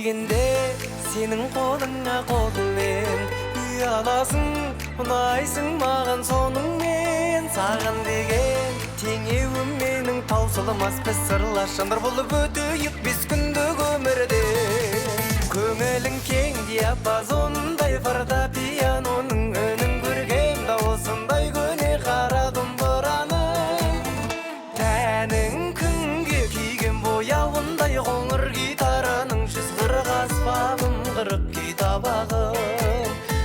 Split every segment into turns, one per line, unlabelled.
Тигенде сенің қолыңа қолыммен ұяласың, ұнайсың маған соныңмен. Саған деген теңеуім менің таусылмас, біз сырлас жандар болып өтейік бес күндік өмірде. Көңілің кең диапазондай фортепианоның, үнің көркем дауысындай көне қара домбыраның. Тәнің күнге күйген бояуындай қоңыр гитараның, 140 аспабым 40 күй табағым,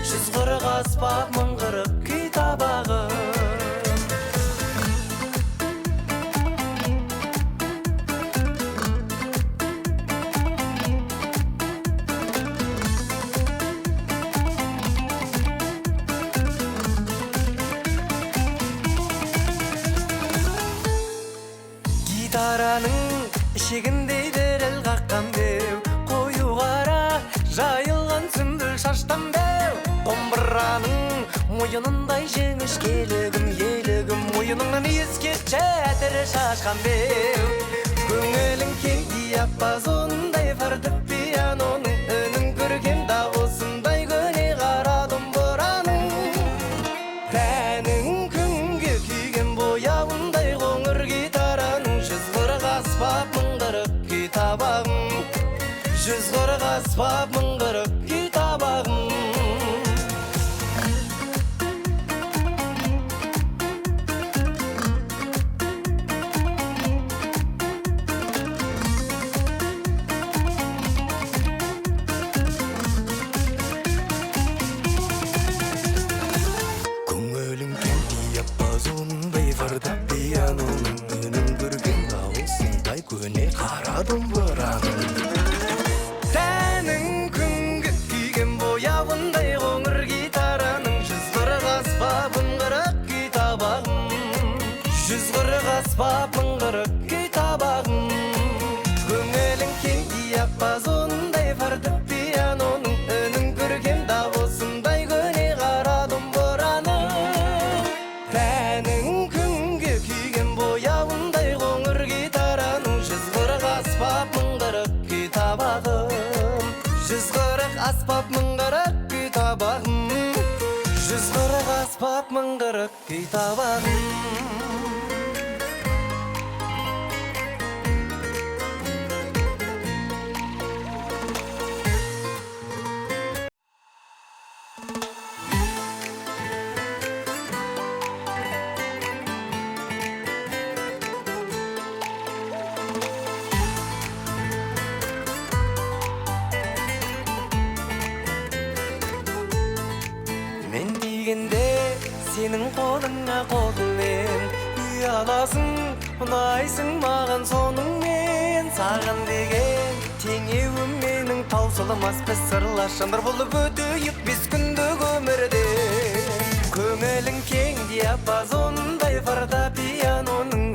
140 аспабым 40 күй табағым. Гитараның ішегіндей діріл қаққан беу, қою қара жайылған сүмбіл шаштан беу, домбыраның мойынындай жіңішкелігім, елігім, мойыныңнан иіскетші әтір шашқан беу. Көңілің кең диапазондай фортепианоның, үнің көркем дауысындай көне қара домбыраның. Тәнің күнге күйген бояуындай қоңыр гитараның, 140 аспап 1040 күй табағым, 140 аспап 1040 күй табағым. Көңілің кең диапазондай фортепианоның, үнің көркем дауысындай көне қара домбыраның. Тәнің күнге күйген бояуындай қоңыр гитараның, 140 аспабым 40 күй табағым, 140 аспабым 40 күй табағым. Көңілің кең диапазондай фортепианоның, үнің көркем дауысындай көне қара домбыраның. Тәнің күнге күйген бояуындай қоңыр гитараның, 140 аспап 1040 күй табағым, 140 аспап 1040 күй табағым, 140 аспап 1040 күй табағым. Мен дегенде сенің қолыңа қолыммен ұяласың, ұнайсың маған соныңмен. Саған деген теңеуім менің таусылмас, біз сырлас жандар болып өтейік бес күндік өмірде. Көңілің кең диапазондай фортепианоның,